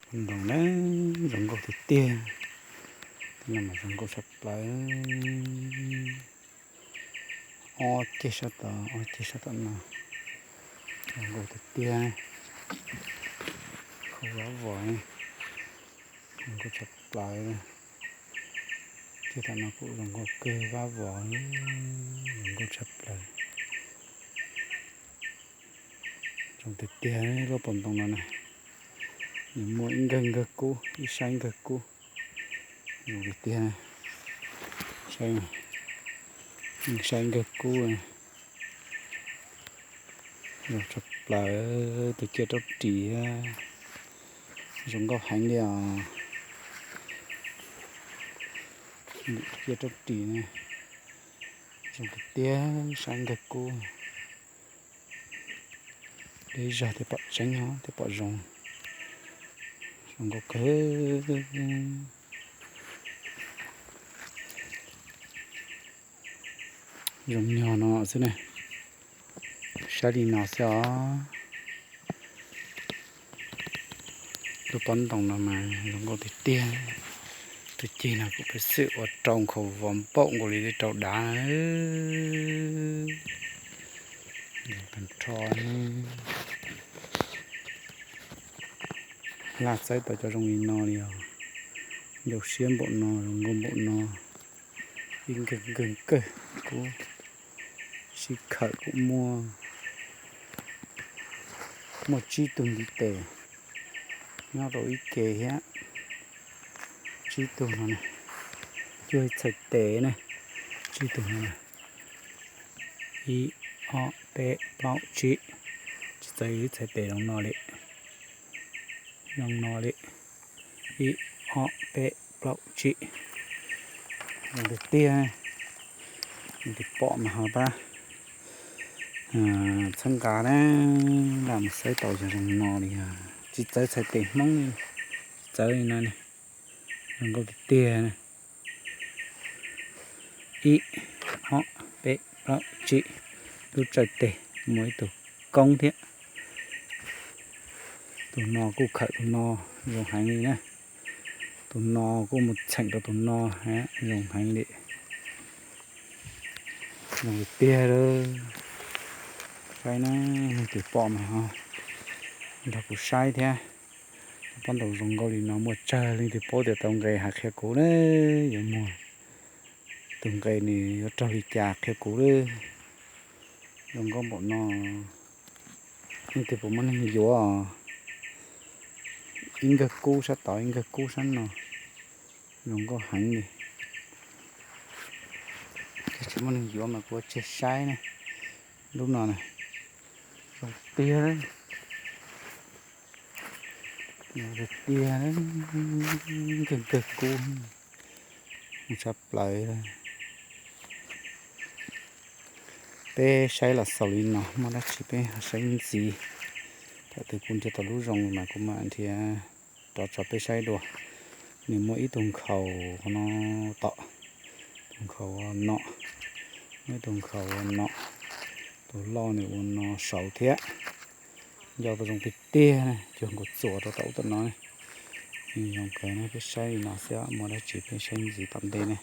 Ntoo na, zoo nkauj tiag tiag. Tej no mas zoo nkauj tshaj plaws. Ob ceg sab tod, ob ceg sab tom no zoo nkauj tiag tiag. Khau vab vos, zoo nkauj tshaj plaws. Ceg tom no kuj zoo nkauj kawg, vab vos, zoo nkauj tshaj plaws. Zoo tiag tiag, lub pob ntoo no na, nws muaj ib nkawg nkawg kub, ib sab nkawg kub. Zoo tiag tiag, saib, saib nkawg kub. Zoo tshaj plaws, tus ciaj raub ris, zoo nkauj heev li os. Ciaj raub ris ne, zoo tiag tiag, saib nkawg kub. Deb zog thiaj pom tseeb os, thiaj pom zoo. Zoo nkauj kawg. Zoo nyog no xwb ne, saib li no xwb os. Lub pob ntoo no mas zoo nkauj tiag tiag. Tus ceg no kuj peb xwm ua rau nkhaus vos npaum nkaus li rau dav. Tag nrho, laj txawb tau cov zoo li no li os. Ncau siab npaum no, zoo nkauj npaum no. Ib nkawg nkawg nkawg kub, sib khawm kuj muaj, muaj tsib tug ntiv tes nyob rau ib ke thiab. Tsib tug no, cuag ib txhais tes ne, tsib tug no. Ib, ob, peb, plaub, tsib. Tsis txawv ib txhais tes zoo no li. Zoo no li. Ib, ob, peb, plaub, tsib. Zoo tiag tiag. Tus pom mas ho pab txhawb nqa na, lam mus xaiv tau yog zoo no li. Tsis txawv txhais tes Hmoob li, tsis txawv li no ne. Zoo nkauj tiag tiag. Ib, ob, peb, plaub, tsib. Lub tsawg teg muaj ib tug koob thiab. Tus no kuj khawm tus no zoo heev li na. Tus no kuj mus txheem rau tus no, zoo heev li. Zoo tiag tiag lawm. Saib na, leej twg pom mas ho nrog kuv saib thiab. Pob ntoo zoo nkauj li no muaj tsawg, leej twg paub tias tau nqe hais qhia kuv na. Yuav muag tus nqe nws yuav raug li cas qhia kuv lawm. Zoo nkauj npaum no, leej twg puas muaj neeg yuav? Ib nkawg kub sab tod, ib nkawg kub sab no, zoo nkauj heev li. Tsis muaj neeg yuav mas kuv ua tseg saib ne. Lub no na, zoo tiag, tiag, nkawg nkawg kub, tshaj plaws. Peb saib los xaus li no, muaj dab tsi peb ho saib ntxiv. Thaum twg kuv nrhiav tau lub zoo mas kuv mam nrhiav rov tso peb saib dua. Nws muaj ib tug nkhaus no tom, tus nkhaus ua no, muaj ib tug nkhaus ua no, tus loj nws ua no saud thiab. Ncau tau zoo tiag tiag, cuag nkaus txuas rau tom ub tom no. Zoo kawg na, peb saib li no xwb, muaj dab tsi peb saib ntxiv tom ntej ne.